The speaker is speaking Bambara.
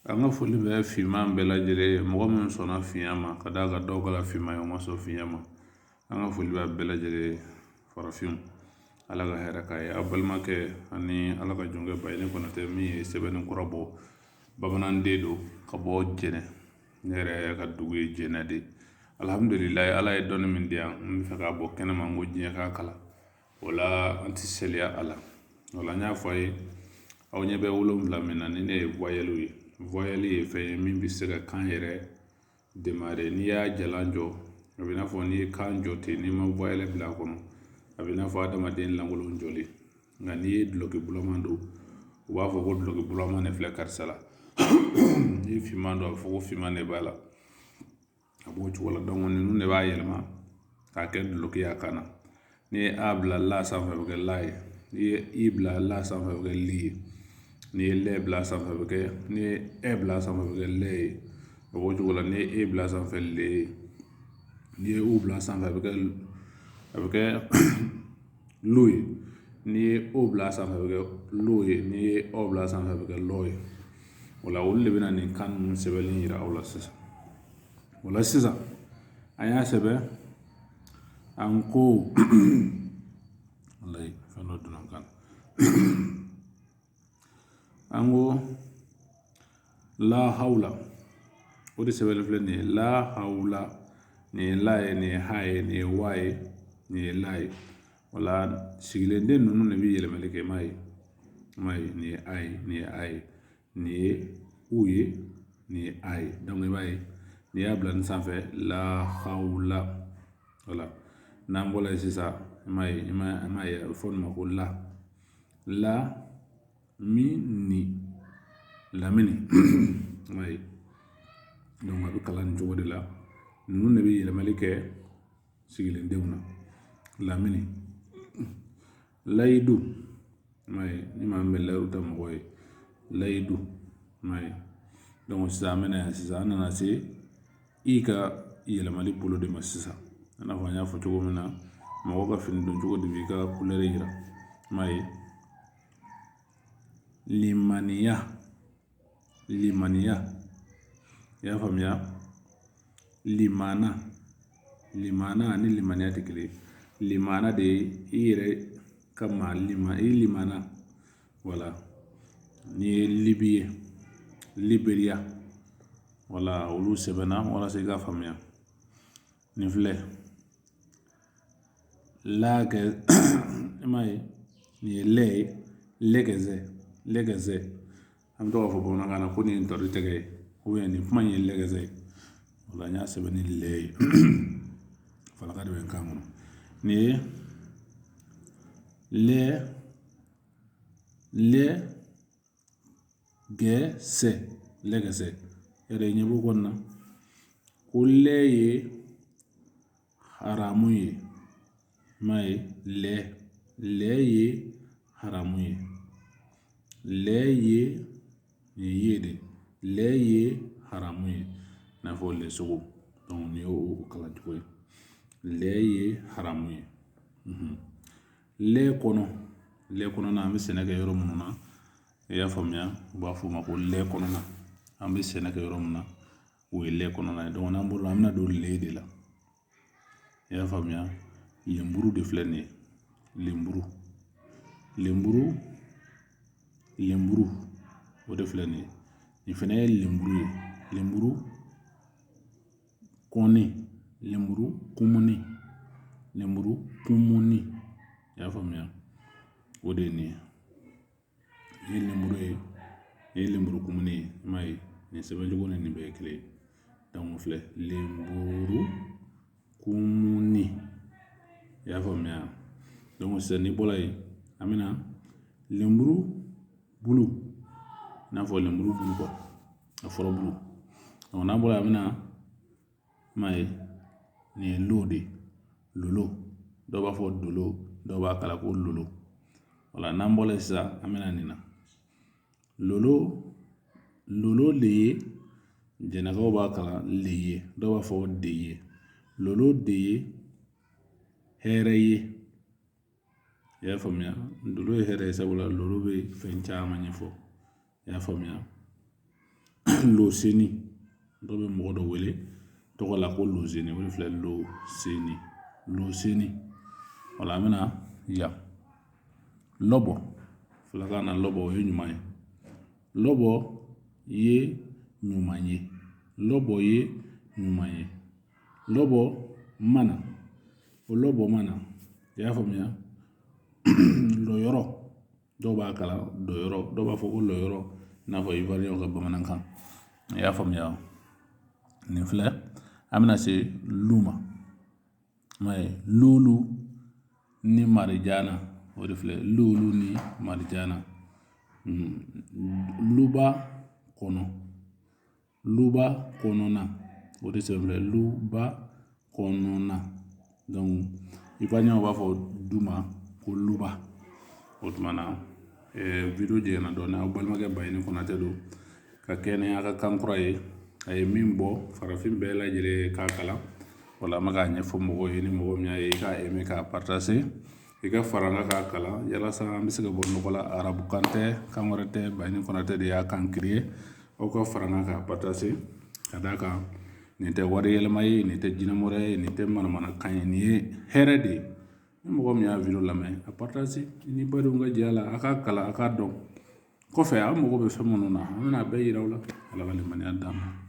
An ka foli bɛ finman bɛɛ lajɛlen ye, mɔgɔ minnu sɔnna finya ma, ka d'a kan dɔw kɛra finman ye, u ma sɔn finya ma. An ka foli bɛ bɛɛ lajɛlen ye. Farafinw, Ala ka hɛrɛ k'a ye. Aw balimakɛ ani Ala ka jɔnkɛ Bayini Kɔnatɛ, min ye sɛbɛnni kura bɔ, bamananden don ka bɔ Jɛnɛ. Ne yɛrɛ ka dugu ye Jɛnɛ de ye. Alihamudulilayi, Ala ye dɔnni min di yan, n bɛ fɛ k'a bɔ kɛnɛma n ko diɲɛ k'a kalan. O la an tɛ saliya a la. O la n y'a fɔ a ye, aw ɲɛ bɛ 7 min na, ni ne ye voyelle ye. Voyelle ye fɛn ye min bɛ se ka kan yɛrɛ démarrer. N'i y'a jalan jɔ, a bɛ n'a fɔ n'i ye kan jɔ ten, n'i ma voyelle bila a kɔnɔ, a bɛ n'a fɔ adamaden lankolon jɔlen. Nka n'i ye dulɔki bulama don, u b'a fɔ ko dulɔki bulama de filɛ karisa la. N'i ye finman don, a bɛ fɔ ko finman de b'a la. A b'o cogo la. Donc ninnu de b'a yɛlɛma k'a kɛ duloki ye a kan na. N'i ye a bila la sanfɛ, a bɛ kɛ la ye. N'i ye i bila la sanfɛ, a bɛ kɛ li ye. N'i ye lɛ bila sanfɛ, a bɛ kɛ, n'i ye ɛ bila sanfɛ, a bɛ kɛ lɛ ye. A b'o cogo la. N'i ye e bila sanfɛ, le ye. N'i ye u bila sanfɛ, a bɛ kɛ lo ye. N'i ye o bila sanfɛ, a bɛ kɛ lo ye. N'i ye ɔ bila sanfɛ, a bɛ kɛ lɔ ye. O la olu de bɛna nin kan ninnu sɛbɛnni yira aw la sisan. O la sisan an y'a sɛbɛn, an ko walayi fɛn dɔ donna n kan. An ko la hawla, o de sɛbɛnni filɛ nin ye. La hawla, nin ye la ye, nin ye ha ye, nin ye wa ye, nin ye la ye. O la sigilenden ninnu de bɛ yɛlɛmali kɛ. I m'a ye, i m'a ye, nin ye a ye, nin ye a ye, nin ye u ye, nin ye a ye. Donc i b'a ye, n'i y'a bila nin sanfɛ, la hawla. Wala n'an bɔra yen sisan, i m'a ye, i m'a ye, a bɛ fɔ nin ma ko la la mi ni lamini. I m'a ye, donc a bɛ kalan nin cogo de la. Ninnu de bɛ yɛlɛmali kɛ sigilendenw na. Lamini, layidu, i m'a ye, ni maa min bɛ layidu ta mɔgɔ ye, layidu, i m'a ye. Donc sisan an bɛna yan sisan, an nana se i ka yɛlɛmali bolo de ma sisan. I n'a fɔ an y'a fɔ cogo min na, mɔgɔ ka fini don cogo de b'i ka couleur yira. I m'a ye, limaniya, limaniya, i y'a faamuya. Limana, limana ani limaniya tɛ kelen ye. Limana de ye i yɛrɛ ka maa lima, i limana. Wala n'i ye Libi ye, Liberiya. Wala olu sɛbɛnna walasa i k'a faamuya. Nin filɛ la kɛ, i m'a ye, nin ye lɛ ye, lɛgɛzɛ, lɛgɛzɛ. An bɛ to k'a fɔ bamanankan na ko nin ye ntɔri tɛgɛ ye, nin kuma in ye lɛgɛzɛ ye. O la n y'a sɛbɛn ni lɛ ye, falaka de bɛ n kan kɔnɔ. Nin ye lɛ, lɛ gɛsɛ, lɛgɛsɛ. Yɛrɛ ɲɛ b'o kɔnɔna na ko lɛ ye haramu ye. I m'a ye, lɛ, lɛ ye haramu ye, lɛ ye nin ye de, lɛ ye haramu ye, i n'a fɔ lɛ sogo. Donc nin y'o kalan cogo ye. Lɛ ye haramu ye. Lɛ kɔnɔ, lɛ kɔnɔna, an bɛ sɛnɛ kɛ yɔrɔ minnu na, i y'a faamuya, u b'a fɔ o ma ko lɛ kɔnɔna. An bɛ sɛnɛ kɛ yɔrɔ min na, o ye lɛ kɔnɔna ye. Donc n'an bɔra, an bɛna don le de la. I y'a faamuya, lenburu de filɛ nin ye. Lenburu, lenburu, lenburu, o de filɛ nin ye. Nin fɛnɛ ye lenburu ye. Lenburu kɔnni, lenburu kumuni, lenburu kumuni, i y'a faamuya, o de ye nin ye. Nin ye lenburu ye, nin ye lenburu kumuni ye. I m'a ye, nin sɛbɛn cogo ni nin bɛɛ ye kelen ye. Donc filɛ, lenburu kumuni, i y'a faamuya. Donc sisan n'i bɔra yen, an bɛna lenburu bulu, i n'a fɔ lenburu bulu quoi, a furabulu. Donc n'an bɔra yen, an bɛna, i m'a ye, nin ye lo de ye, lolo. Dɔw b'a fɔ dolo, dɔw b'a kalan ko lolo. Wala n'an bɔra yen sisan, an bɛna nin na, lolo. Lolo de ye, jɛnɛkaw b'a kalan le ye, dɔw b'a fɔ de ye. Lolo de ye hɛrɛ ye. I y'a faamuya, lolo ye hɛrɛ ye, sabula lolo bɛ fɛn caman ɲɛfɔ. I y'a faamuya. Loseni, dɔw bɛ mɔgɔ dɔ wele tɔgɔ la ko Loseni, o de filɛ Loseni, Loseni. Wala an bɛna yan lɔbɔ, fulakan na lɔbɔ o ye ɲuman ye, lɔbɔ ye ɲuman ye, lɔbɔ ye ɲuman ye, lɔbɔ mana o lɔbɔ mana. I y'a faamuya? Lɔyɔrɔ, dɔw b'a kalan dɔyɔrɔ, dɔw b'a fɔ ko lɔyɔrɔ, i n'a fɔ ivoiriyɛnw ka bamanankan. I y'a faamuya? Nin filɛ, an bɛna se lu ma. I m'a ye, lulu ni marijana, o de filɛ, lulu ni marijana. Luba kɔnɔ, luba kɔnɔna, o de sɛbɛn filɛ, luba kɔnɔna. Donc ivoiriyɛnw b'a fɔ du ma ko luba. O tuma na video janyana dɔɔnin. Aw balimakɛ Bayini Konatɛ don ka kɛ ni a ka kan kura ye, a ye min bɔ farafin bɛɛ lajɛlen k'a kalan. Wala an bɛ k'a ɲɛfɔ mɔgɔw ye, ni mɔgɔ min y'a ye, i k'a aimer, k'a partager, i ka fara an kan k'a kalan, yalasa an bɛ se ka bɔ nɔgɔ la. Arabukan tɛ, kan wɛrɛ tɛ, Bayini Konatɛ de y'a kan créer. Aw ka fara an kan k'a partager, ka d'a kan nin tɛ wari yɛlɛma ye, nin tɛ jinɛmɔrɔ ye, nin tɛ manamanakan ye, nin ye hɛrɛ de ye. Ni mɔgɔ min y'a video lamɛn, a partager i ni badenw ka jɛ a la, a k'a kalan, a k'a dɔn. Kɔfɛ an mago bɛ fɛn minnu na, an bɛna a bɛɛ yira aw la. Ala ka limaniya d'an ma.